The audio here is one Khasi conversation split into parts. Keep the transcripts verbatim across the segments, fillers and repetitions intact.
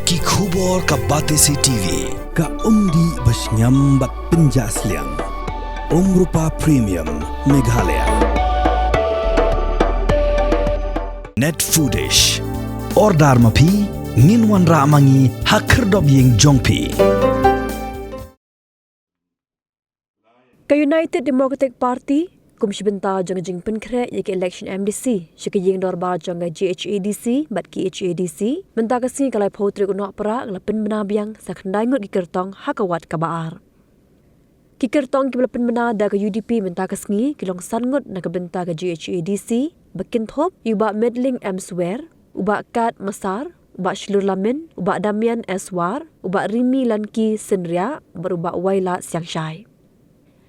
Ki khubor ka Batesi T V. Ka umdih ba shngiam bad pynjah sliang. Umrupa Premium Meghalaya. Net Foodish. Order ma phi, ngin wanrah ma ngi ha khyrdop ïing jong phi. Ka United Democratic Party, kum shi bynta jong ka jingpynkhreh ïa ka election M D C sha ka ïing dorbar jong ka G H A D C bad K H A D C, mynta ka sngi ka laiphew tarik u Nohprah ka la pynbna biang sa khyndai ngut ki kyrtong ha ka ward kaba ar. Ki kyrtong kiba la pynbna da ka U D P mynta ka sngi ki long san ngut na ka bynta ka G H A D C, ba kynthup ïa u Bah Medling M Swer, u Bah Kat Masar, u Bah Shlur Lamin, u Bah Damian S War, u Bah Rimi Lanki Synriah bad u Bah Wailadsiang Shai.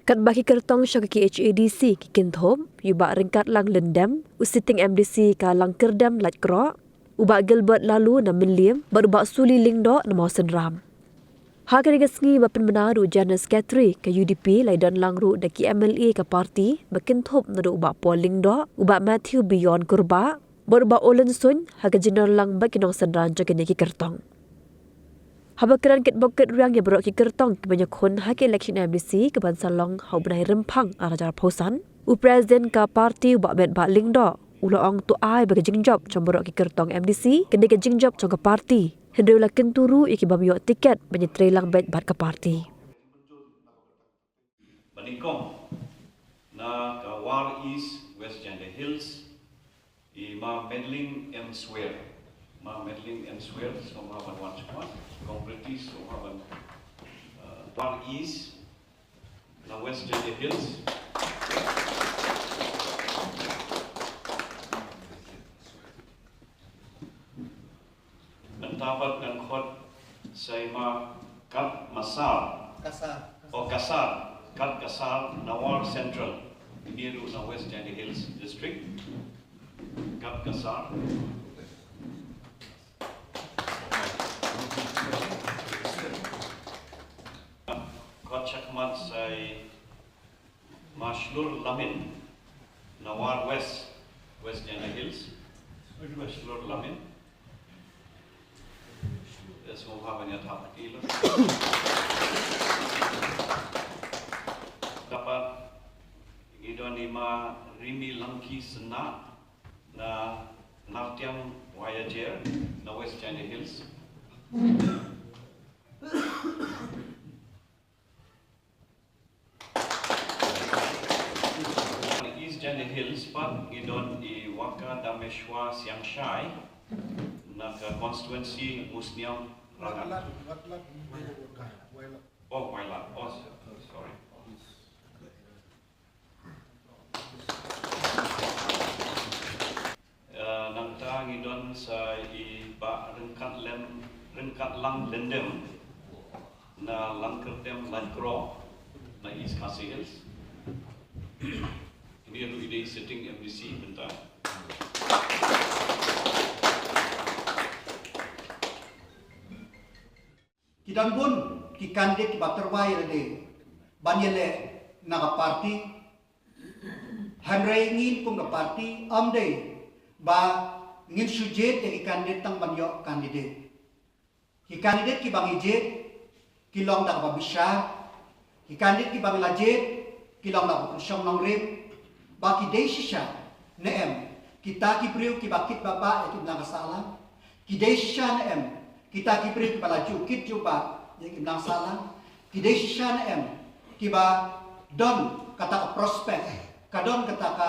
Katba ki kyrtong sha ka K H A D C ki kynthup ïa u Bah Ryngkatlang Lyndem, u sitting M D C ka Langkyrdem Laitkroh, u Bah Gilbert Laloo na Mylliem bad u Bah Suli Lyngdoh na Mawsynram. Ha kane ka sngi ba pynbna da u General Secretary ka U D P, la ïadon lang ruh da ki M L A ka party ba kynthup naduh u Bah Paul Lyngdoh, u Bah Matthew Beyond Kurbah bad u Bah Olen Suin ha ka jingdon lang bad ki nongsynran jong kine ki kyrtong. Haba kren kitbok kitrwiang ïa baroh ki kyrtong kiban ïakhun ha ka election M D C kaban sa long ha u bnai Rymphang arhajar arphew san, u President ka party u Bah Metbah Lyngdoh u la ong to ai ba ka jingjop jong baroh ki kyrtong M D C kane ka jingjop jong ka party. Hynrei u la kyntu ruh ïa ki bym ïoh tiket ban ïatreilang beit bad ka party. Ba nyngkong na ka Ward East, West Jaintia Hills, i Ma Medling M Swer. Ma Medling M Swer, sngewbha ban wan shakhmat. Kong Priti, sngewbha ban, uh, Ward East, na West Jaintia Hills. Mynta pat ngan khot sa i Ma Kat Masar. Kasar. Oh, Kasar. Kat Kasar, na Ward Central. Ine ruh na West Jaintia Hills District. Kat Kasar. Khot shakhmat sa i Ma Shlur Lamin, na Ward West, West Jaintia Hills. Ma Shlur Lamin. Sngewbha ban ïa thap kti lut. Dapat ngi don i Ma Rimi Langki Synriah, na Nartiang Waiajer, na West Jaintia Hills. East Jaintia Hills pat ngi don i Waka Dameshwa Siangshai, na ka constituency Musniam Rangad. Watlat, Watlat, Watlat. Oh, Wailadmiki. Oh, sorry. Eh, nangta ngi don sa i Bah Ryngkat Lem, Ryngkatlang Lyndem, na Langkyrdem Laitkroh, na East Khasi Hills. Ine ruh i dei sitting M D C mynta. Ki don bun ki candidate kiba tyrwa ïalade ban ïaleh na ka party. Hynrei ngin kum ka party ym dei ba ngin shu jied ïa ki candidate tang ban ïoh candidate. Ki candidate kiba ngi jied ki long da kaba bishar. Ki candidate kiba ngi la jied ki long da kaba pynshong nongrim. Ba ki dei shisha ne em kita ki briew kiba kit baba ïa ki imlang ka sahlang? Ki dei shisha ne em kita ki briew kiba la ju kit jubab ïa ki imlang sahlang? Ki dei shisha ne em kiba don kata ka prospect, ka don kata ka,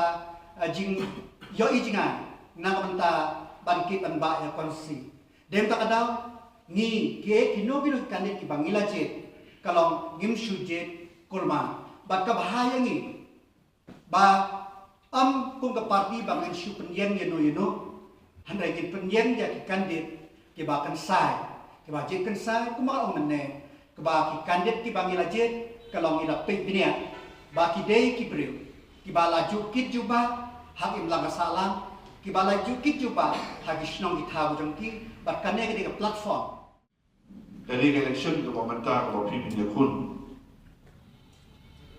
eh, jingïohi jngai na ka bynta ban kit ban bah ïa ka constituency? Dei mynta ka daw ngi, ki, kino kino ki candidate kiba ngi la jied, ka long ngim shu jied kulmar. Bad ka bha ïa ngi ba ym kum ka party ba ngin shu pynïeng ïano ïano, hynrei ngin pynïeng ïa ki candidate kiba kynsai, kiba jied kynsai, kumba ong mynne, kaba ki candidate kiba ngi la jied ka long ngi la peit bniah ba ki dei ki briew kiba la ju kit jubab ha ki imlang ka sahlang, kiba la ju kit jubab ha ki shnong ki thaw jong ki. Bad kane ka dei ka platform. Ka dei ka election kaba mynta kaba phi pynïakhun.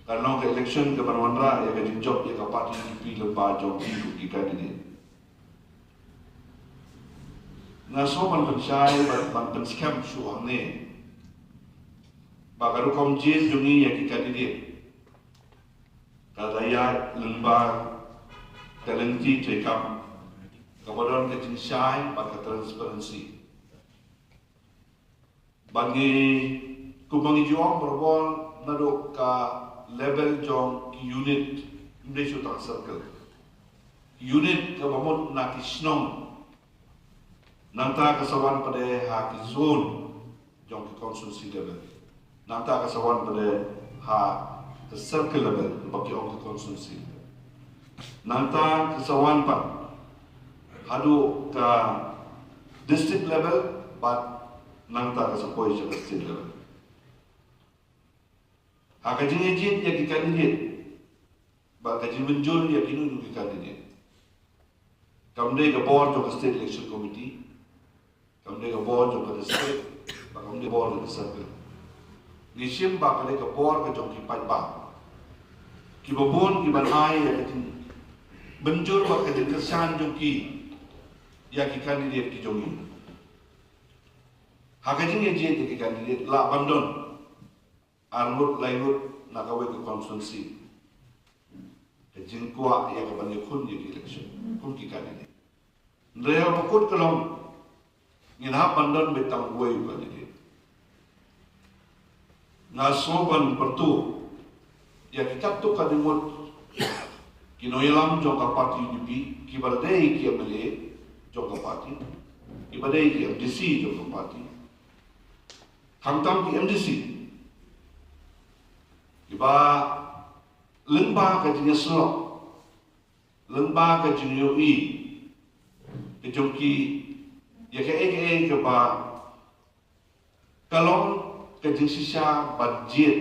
Ka long ka election kaban wanrah ïa ka jingjop ïa ka party U D P lyngba jong phi ki candidate. Nga sngew ban pynshai, ban, ban pynskhem shuh hangne ba ka rukom jied jong ngi ïa ki candidate ka la ïaid lyngba ka lynti treikam kaba don ka jingshai bad ka transparency. Bad ngi, kumba ngi ju ong barabor, naduh ka level jong ki unit, ym dei shuh tang circle. Unit kaba mut na ki shnong. Nangta ka sa wan pat de ha ki zone jong ki constituency level. Nangta ka sa wan pat de ha ka circle level, ba ki ong ki constituency. Nangta ka sa wan pat haduh ka district level, bad nangta ka sa poi sha ka state level. Ha ka jingïajied ïa ki candidate bad ka jingmynjur ïa kino kino ki candidate, kam dei ka bor jong ka State Election Committee, kam dei ka bor jong ka district, bad kam dei ka bor jong ka circle. Ngi shim ba ka dei ka bor ka jong ki paidbah. Kiba bun kiban ai ïa ka jingmynjur bad ka jingkyrshan jong ki ïa ki candidate ki jong ngi. Ha ka jingïajied ïa ki candidate lah ban don ar ngut lai ngut na kawei ka constituency ka jingkwah ïa ka ban ïakhun ïa ki election kum ki candidate. Hynrei ha ka kut ka long ngin hap ban don beit tang uwei u candidate. Nga sngew ban pyrtuh ïa ki katto katne ngut ki nongïalam jong ka party U D P, kiba dei ki M L A jong ka party, kiba dei ki M D C jong ka party, khamtam ki M D C kiba lyngba ka jingïasyllok, lyngba ka jingïohi ka jong ki ïa kaei kaei kaba ka long ka jingshisha ban jied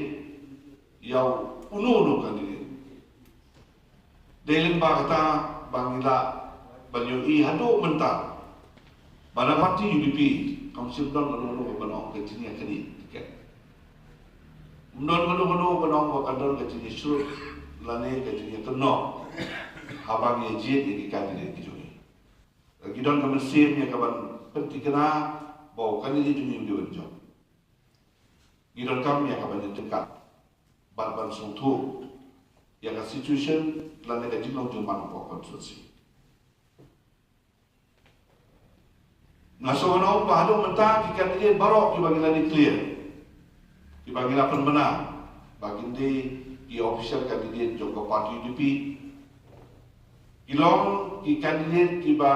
ïa uno uno u candidate. Dei lyngba kata ba ngi lah ban ïohi haduh mynta ba na party U D P kam shym don kano kano kaban ong ka jingïaknieh tiket. Ym don kano kano kaban ong ba ka don ka jingïasyrut lane ka jingïakynnoh haba ngi ïajied ïa ki candidate ki jong ngi. Ngi don ka mynsiem ïa kaban pynthikna ba u candidate jong ngi u dei ban jop. Ngi donkam ïa kaban ïatyngkhuh bad ban sngewthuh ïa ka situation lane ka jinglong jingman ka constituency. Nga sngew ban ong ba haduh mynta ki candidate baroh kiba ngi la declare, kiba ngi la pynbna ba kin dei ki official candidate jong ka party U D P, ki long ki candidate kiba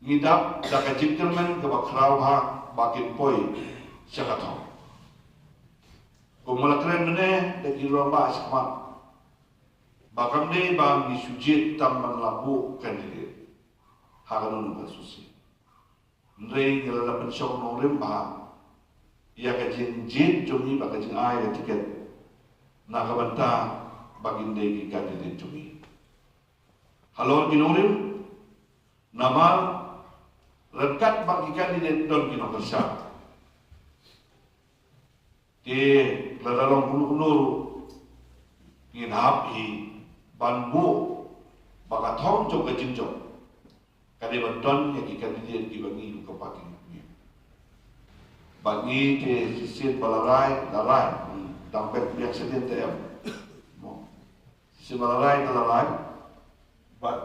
ngi dap da ka jingkyrmen kaba khraw bha ba kin poi sha ka thong. Kumba la kren mynne da ki rangbah shakhmat ba kam dei ba ngi shu jied tang ban la buh candidate ha kano kano ka constituency. Hynrei ngi la da pynshong nongrim bha ïa ka jingjied jong ngi bad ka jingai ka tiket na ka bynta ba kin dei ki candidate jong ngi. Halor ki nongrim, namar ryngkat bad ki candidate don ki nongkyrshan. Te lada long kumno kumno ruh ngin hap hi ban buh ba ka thong jong ka jingjop ka dei ban don ïa ki candidate kiba ngi kum ka party ngi. Bad ngi te shisien ba la rai, la rai, dang pep biang shisien te em. Mo. Shisien ba la rai, te la rai. Bad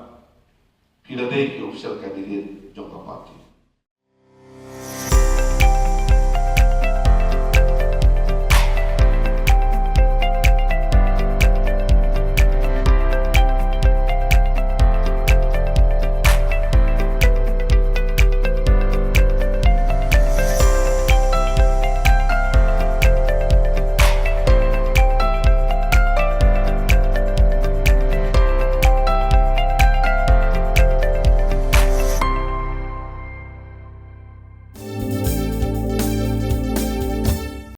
ki la dei ki official candidate jong ka party.